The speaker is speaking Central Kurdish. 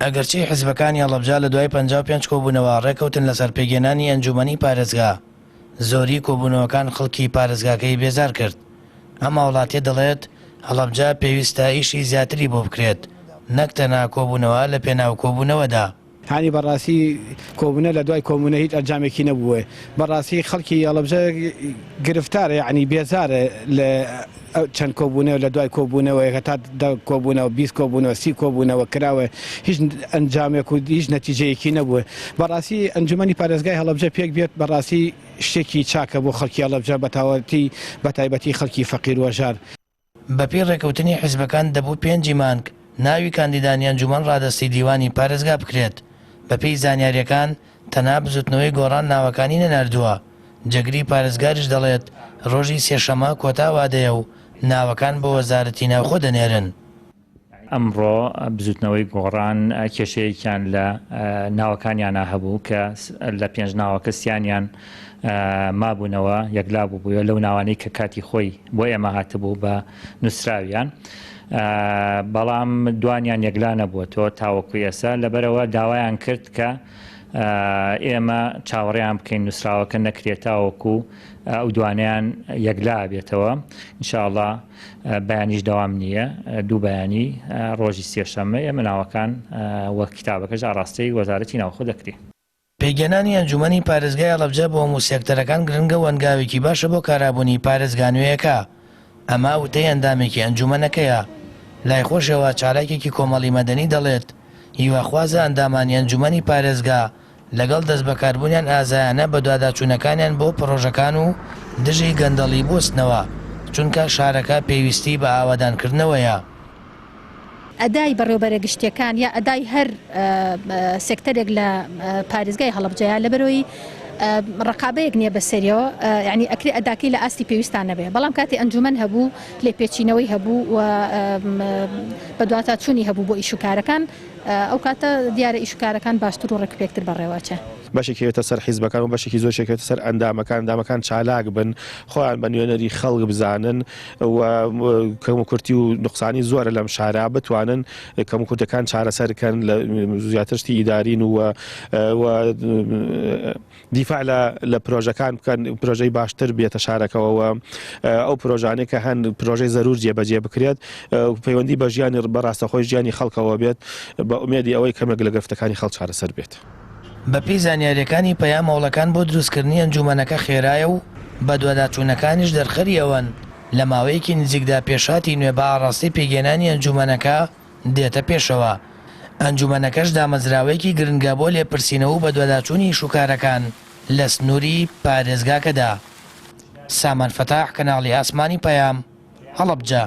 ئەگەرچی حیزبەکانی هەڵەبجە لە دوای 55 کۆبوونەوە ڕێکەوتن لەسەر پێکهێنانی ئەنجوومەنی پارێزگا، زۆری کۆبوونەوەکان خەڵکی پارێزگاکەی بێزار کرد. ئەم هاوڵاتیە دەڵێت، هەڵەبجە پێویستە ئیشی زیاتری بۆ بکرێت نەک تەنها کۆبوونەوە لە پێناو کۆبوونەوەدا. هانی بەڕاستی کۆبونە لە دوای کۆمونە هیچ ئەنجامێکی نەبووە بەڕاستی خەڵکی هەڵەبجە گرفتارە یعنی بێزارە لە چەند کۆبوونەوە لە دوای کۆبوونەوەیەک هەتا دە کۆبوونەوە 20 کۆبوونەوە سی کۆبوونەوە کراوە هیچ ئەنجامێک و هیچ نەتیجەیەکی نەبووە بەڕاستی ئەنجومەنی پارێزگای هەڵەبجە پێک بێت بەڕاستی شتێکی چاکە بۆ خەڵکی هەڵەبجە بەتاوەتی بەتایبەتی خەڵکی فەقیر و هەژار. بەپێی ڕێکەوتنی حیزبەکان دەبوو پێنجی مانگ ناوی کاندیدانی ئەنجومەن ڕادەستی دیوانی پارێزگا بکرێت، بەپێی زانیارییەکان تەنها بزوتنەوەی گۆڕان ناوەکانی نەناردووە، جێگری پارێزگاریش دەڵێت ڕۆژی سێشەممە کۆتا وادەیە و ناوەکان بۆ وەزارەتی ناوخۆ دەنێرن. ئەمڕۆ بزوتنەوەی گۆڕان کێشەیەکیان لە ناوەکانیانا هەبوو کە لە پێنج ناوەکە سیانیان مابوونەوە یەکلا بووبووە لەو ناوانەی کە کاتی خۆی بۆ ئێمە هاتبوو بە نووسراویان بەڵام دوانیان یەکلا نەبووەوە تاوەکو ئێستا لەبەرەوە داوایان کرد کە ئێمە چاوەڕێیان بکەین نووسراوەکە نەکرێت تاوەکو ئەو دوانیان یەکلا بێتەوە انشاءله بەیانیش دەوام نییە، دوو بەیانی ڕۆژی سێشەممە ئێمە ناوەکان و کیتابەکەش ئاڕاستەی وەزارەتی ناوخۆ دەکرێ. پێکهێنانی ئەنجوومەنی پارێزگای هەڵەبجە بۆ هەموو سێکتەرەکان گرنگە و هەنگاوێکی باشە بۆ کارابوونی پارێزگا نوێیەکە، ئەمە وتەی ئەندامێکی ئەنجوومەنەکەیە. لای خۆشیەوە چالاکێکی کۆمەڵی مەدەنی دەڵێت، هیواخوازە ئەندامانی ئەنجوومەنی پارێزگا لەگەڵ دەستبەکاربوونیان ئازایانە بەدواداچوونەکانیان بۆ پڕۆژەکان و دژی گەندەڵی بوەستنەوە، چونکە شارەکە پێویستی بە ئاوەدانکردنەوەیە. ئەدای بەڕێوبەرە گشتیەکان یا ئەدای هەر سێکتەرێک لە پارێزگای هەڵەبجەیە لەبەرەوەی ڕقابەیەک نییە بەسەریەوە یعنی ئەکرێ ئەداکەی لە ئاستی پێویستان نەبێ بەڵام کاتی ئەنجومەن هەبوو لێپێچینەوەی هەبوو و بەدواتاچوونی هەبوو بۆ ئیشوکارەکان ئەو کاتە دیارە ئیش و کارەکان باشتر و ڕێکوپێکتر بەڕێوە ئەچێ. بەشێکی کەوێتە سەر حیزبەکان و بەشێکی زۆریش کەوێتە سەر ئەندامەکان، ئەندامەکان چالاک بن، خۆیان بە نوێنەری خەڵک بزانن و کەموکورتی و نوقسانی زۆرە لەم شارە، بتوانن کەموکورتیەکان چارەسەر کەن لە زیاتر شتی ئیدارین و و دیفاع لە لە پرۆژەکان بکەن، پرۆژەی باشتر بێتە شارەکەوە و ئەو پرۆژانەی کە هەن پرۆژەی زەرور جێبەجێ بکرێت پەیوەندی بە ژیانی بە ڕاستەخۆی ژیانی خەڵکەوە بێت بە ئومێدی ئەوەی کەمێک لە گرفتەکانی خەڵک چارەسەر بێت. بەپێی زانیارییەکانی پەیام هەوڵەکان بۆ دروستکردنی ئەنجوومەنەکە خێرایە و بەدواداچوونەکانیش دەرخەری ئەوەن لە ماوەیەکی نزیکدا پێشهاتی نوێ بە ئاڕاستەی پێکهێنانی ئەنجوومەنەکە دێتە پێشەوە، ئەنجومەنەکەش دامەزراوەیەکی گرنگە بۆ لێپرسینەوە و بەدواداچوونی ئیشوکارەکان لە سنووری پارێزگاکەدا. سامان فەتاح، کەناڵی ئاسمانی پەیام، هەڵەبجە.